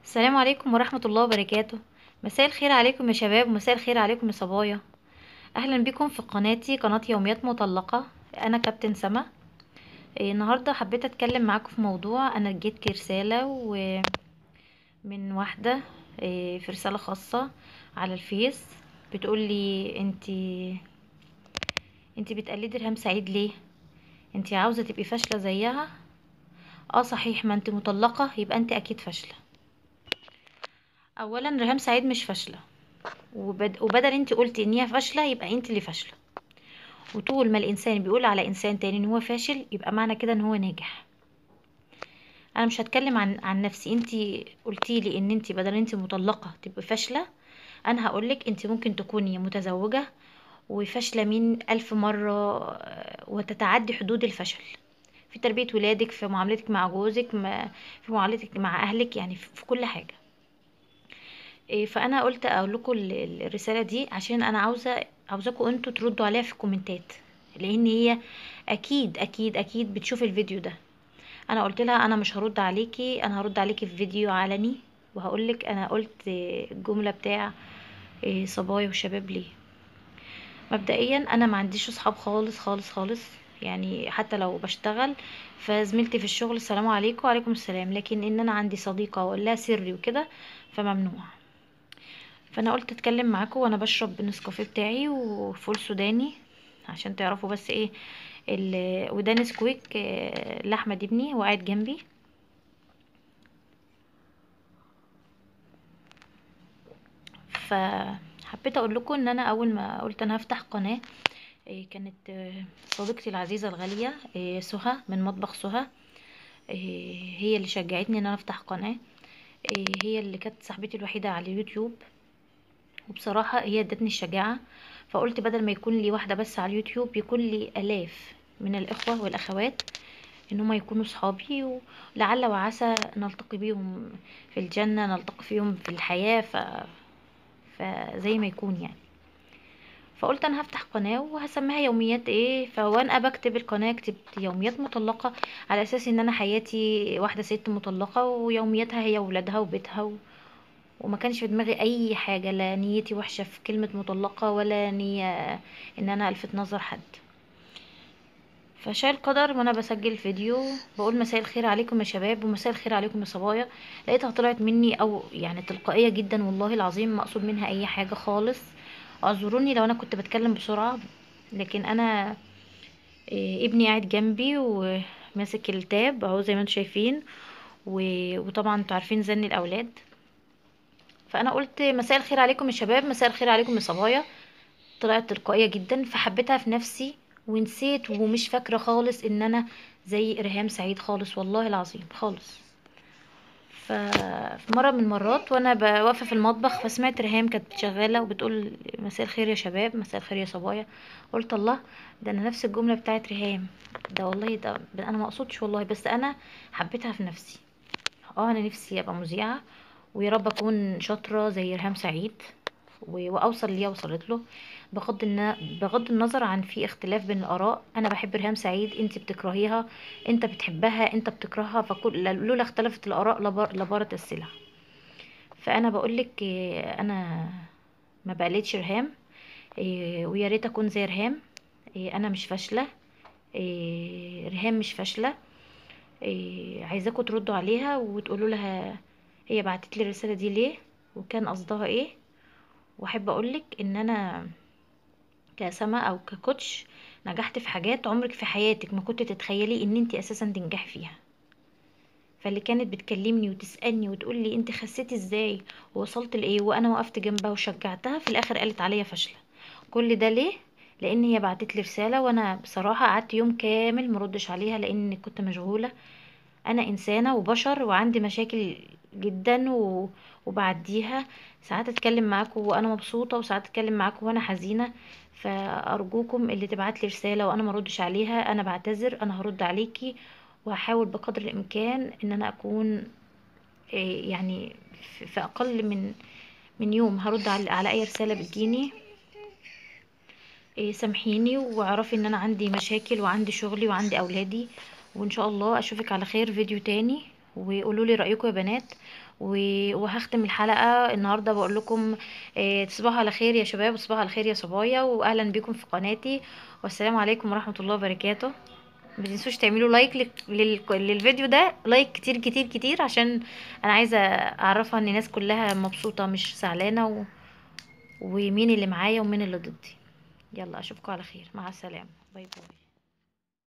السلام عليكم ورحمة الله وبركاته. مساء الخير عليكم يا شباب، ومساء الخير عليكم يا صبايا. اهلا بكم في قناتي، قناة يوميات مطلقة. انا كابتن سما. النهاردة حبيت اتكلم معاكم في موضوع. انا جيت رسالة من واحدة، في رسالة خاصة على الفيس، بتقول لي انتي بتقلدي ريهام سعيد ليه؟ انتي عاوزة تبقي فاشلة زيها؟ صحيح، ما انتي مطلقة يبقى انتي اكيد فاشلة. اولا ريهام سعيد مش فاشلة، وبدل انت قلتي ان هي فاشلة يبقى انت اللي فاشلة. وطول ما الانسان بيقول على انسان تاني ان هو فاشل يبقى معنى كده ان هو ناجح. انا مش هتكلم عن نفسي. انت قلتي لي ان انت بدل انت مطلقه تبقي فاشلة، انا هقولك انت ممكن تكوني متزوجة وفاشله من 1000 مرة وتتعدي حدود الفشل في تربيه ولادك، في معاملتك مع جوزك، في معاملتك مع اهلك، يعني في كل حاجة. فانا قلت اقول لكم الرسالة دي عشان انا عاوزاكم انتوا تردوا عليها في الكومنتات، لان هي اكيد اكيد اكيد بتشوف الفيديو ده. انا قلت لها انا مش هرد عليكي، انا هرد عليكي في فيديو علني وهقول لك انا قلت الجملة بتاع صبايا وشباب ليه. مبدئيا انا ما عنديش اصحاب خالص خالص خالص، يعني حتى لو بشتغل فزميلتي في الشغل السلام عليكم وعليكم السلام، لكن ان انا عندي صديقه واقول لها سري وكده فممنوع. فانا قلت اتكلم معاكم وانا بشرب النسكافيه بتاعي وفول سوداني عشان تعرفوا بس ايه وده نسكويك لاحمد ابني وقاعد جنبي. فحبيت اقول لكم ان انا اول ما قلت انا هفتح قناة، كانت صديقتي العزيزة الغالية سهى من مطبخ سهى، هي اللي شجعتني ان انا افتح قناة. هي اللي كانت صاحبتي الوحيدة على اليوتيوب، وبصراحة هي ادتني الشجاعة. فقلت بدل ما يكون لي واحدة بس على اليوتيوب يكون لي الاف من الاخوة والاخوات ان هم يكونوا صحابي، ولعل وعسى نلتقي بيهم في الجنة، نلتقي فيهم في الحياة، فزي ما يكون يعني. فقلت انا هفتح قناة وهسميها يوميات ايه. فوانا بكتب القناة كتبت يوميات مطلقه على اساس ان انا حياتي واحدة ست مطلقه ويومياتها هي وولادها وبيتها وما كانش في دماغي اي حاجة، لا نيتي وحشة في كلمة مطلقه ولا نيه ان انا الفت نظر حد. فشاء القدر وانا بسجل فيديو بقول مساء الخير عليكم يا شباب ومساء الخير عليكم يا صبايا، لقيتها طلعت مني او يعني تلقائية جدا، والله العظيم ما اقصد منها اي حاجة خالص. اعذروني لو انا كنت بتكلم بسرعة، لكن انا ابني قاعد جنبي وماسك التاب اهو زي ما انتم شايفين، وطبعا انتوا عارفين زن الاولاد. فانا قلت مساء الخير عليكم يا شباب، مساء الخير عليكم يا صبايا، طلعت تلقائية جدا. فحبيتها في نفسي ونسيت ومش فاكره خالص ان انا زي ريهام سعيد خالص، والله العظيم خالص. ففي مرة من المرات وانا واقفة في المطبخ فسمعت ريهام كانت شغالة وبتقول مساء الخير يا شباب، مساء الخير يا صبايا. قلت الله، ده انا نفس الجملة بتاعت ريهام ده، والله ده انا ما اقصدش والله، بس انا حبيتها في نفسي. انا نفسي ابقى مذيعه، ويا رب اكون شاطرة زي ريهام سعيد واوصل اللي هي وصلت له، بغض النظر عن في اختلاف بين الاراء. انا بحب ريهام سعيد، انت بتكرهيها، انت بتحبها، انت بتكرهها، فكل لولا اختلفت الاراء لبارت السلع. فانا بقولك انا ما بقلتش ريهام، ويا ريت اكون زي ريهام. انا مش فاشلة، ريهام مش فاشلة. عايزاكم تردوا عليها وتقولوا لها هي بعتت لي الرسالة دي ليه وكان قصدها ايه. واحب اقولك ان انا كسما او ككوتش نجحت في حاجات عمرك في حياتك ما كنت تتخيلي ان انت اساسا تنجحي فيها. فاللي كانت بتكلمني وتسالني وتقول لي انت خسيتي ازاي ووصلت لايه، وانا وقفت جنبها وشجعتها، في الاخر قالت عليا فاشلة. كل ده ليه؟ لان هي بعتت لي رسالة وانا بصراحة قعدت يوم كامل مردش عليها لان كنت مشغولة. انا انسانه وبشر وعندي مشاكل جدا وبعديها ساعات اتكلم معاكم وانا مبسوطة وساعات اتكلم معاكم وانا حزينة. فارجوكم اللي تبعت لي رسالة وانا ما ردش عليها انا بعتذر، انا هرد عليكي وهحاول بقدر الامكان ان انا اكون يعني في اقل من يوم هرد على اي رسالة بتجيني. سامحيني واعرفي ان انا عندي مشاكل وعندي شغلي وعندي اولادي، وان شاء الله اشوفك على خير فيديو تاني. وقولوا لي رايكم يا بنات. وهختم الحلقة النهارده بقول لكم تصبحوا على خير يا شباب، وتصبحوا على خير يا صبايا، واهلا بكم في قناتي، والسلام عليكم ورحمة الله وبركاته. ما تنسوش تعملوا like للفيديو ده، like كتير كتير كتير، عشان انا عايزه اعرفها ان الناس كلها مبسوطة مش زعلانة، ومين اللي معايا ومين اللي ضدي. يلا اشوفكم على خير، مع السلامة، bye bye.